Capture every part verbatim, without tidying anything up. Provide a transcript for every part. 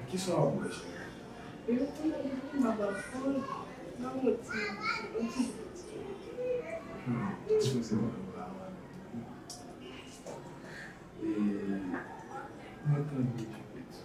Kisa w ap bwè, cheri? Yo konnen depi m ap aprann, nan yon ti, yon ti. Hmm, eskize m, mwen pa wè. E, mwen tande yon ti peti.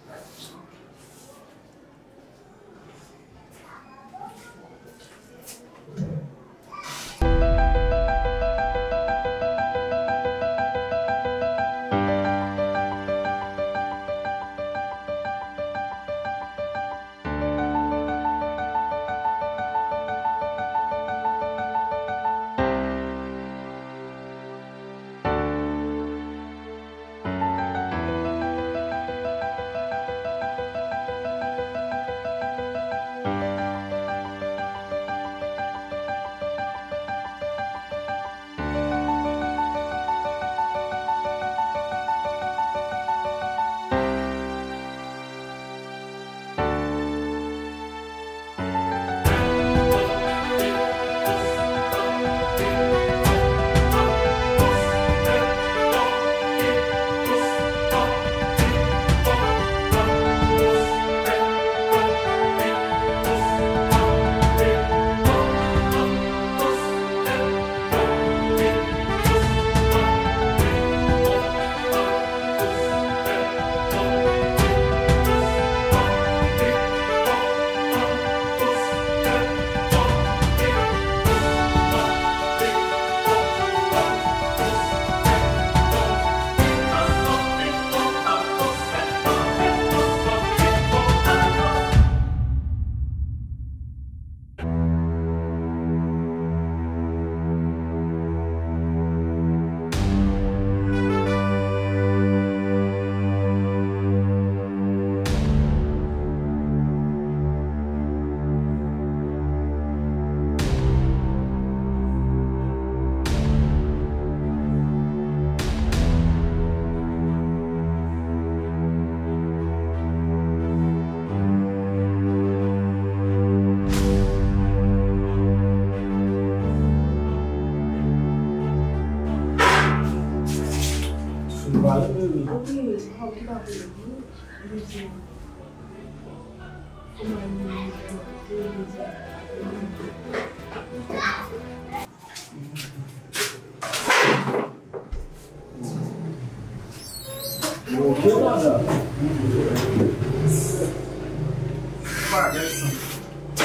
Bagay sa.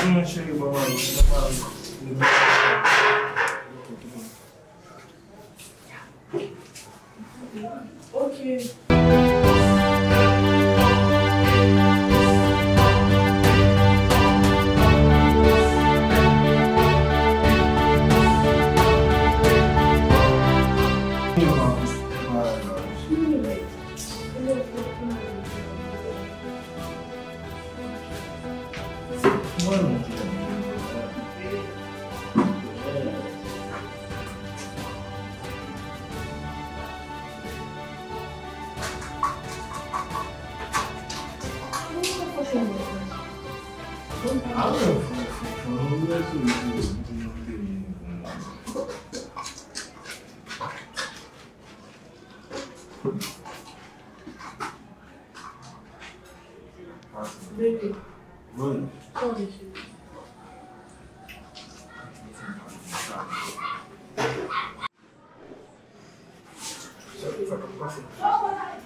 Non, cheri, baba, baba. Ok. Bebe. Wi. Sorry, cheri. Cheri, sorry.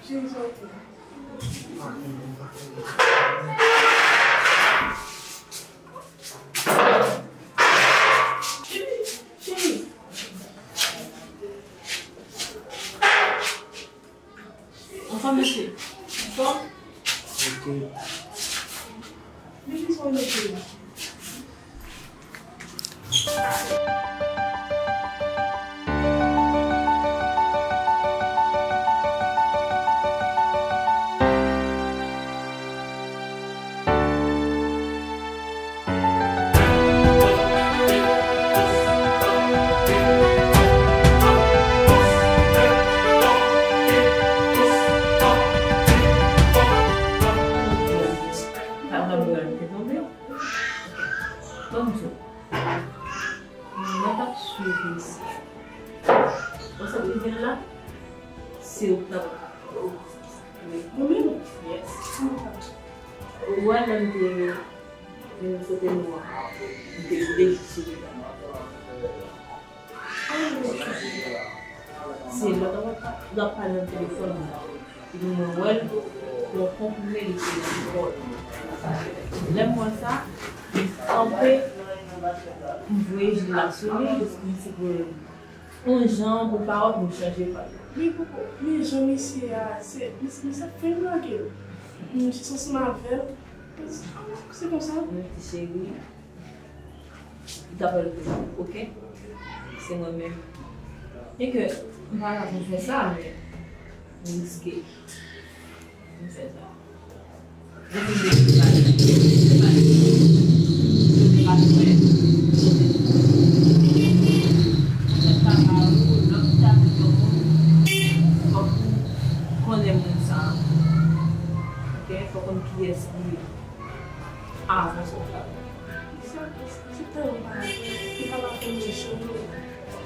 Cheri, cheri. Anfòm, mesye? Anfòm? Ok. Men kisa w mete la? Ou wè lè m te vin kote nou an, m te deje souri la. Se lòt avoka l ap pale nan telefòn nan. Epi mwen wè l pran konprime, li te nan kò l. Lè m wè sa, m kanpe, m voye je la sou li, paske m se pou yon jan pou pawòl pou chanje pa. Men poko, men jan misye a, se, misye, misye ap fè m lage l. Misye sanse m avè l. Se konsa. Mwen ti cheri, li t ap fè l pou ou, oke? Se mwen menm. Byenke m pa la pou fè sa, men m riske. M fè sa. Depi m te vin Pari, m te Pari, m te Pari, m te Pari, lòt papa ou, lòt ou te avèk yon moun, fòk ou konnen moun sa a. Oke? Fòk ou konn kiyès li ye avan sa w fè. Sa, se tèlman pa la pèn, se pa la pèn de chanje.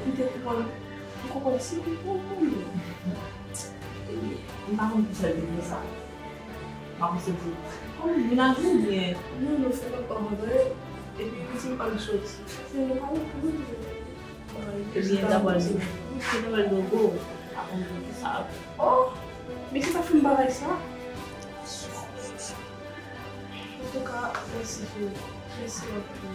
M te konprann, m konprann si ou konprann. M pa konn poukisa l te fè sa. M pa panse pou kòm vin ak ou byen. Non, nou fè lòt pa mwen vre. Epi li di m pa m soti. Se nou pa nou pou nou. Ebyen, ta pral, se ta pral dogo. Pa konn pou kisa. Oh, men ki sa fè m bagay sa? Antouka, mèsi, cheri. Mèsi anpil.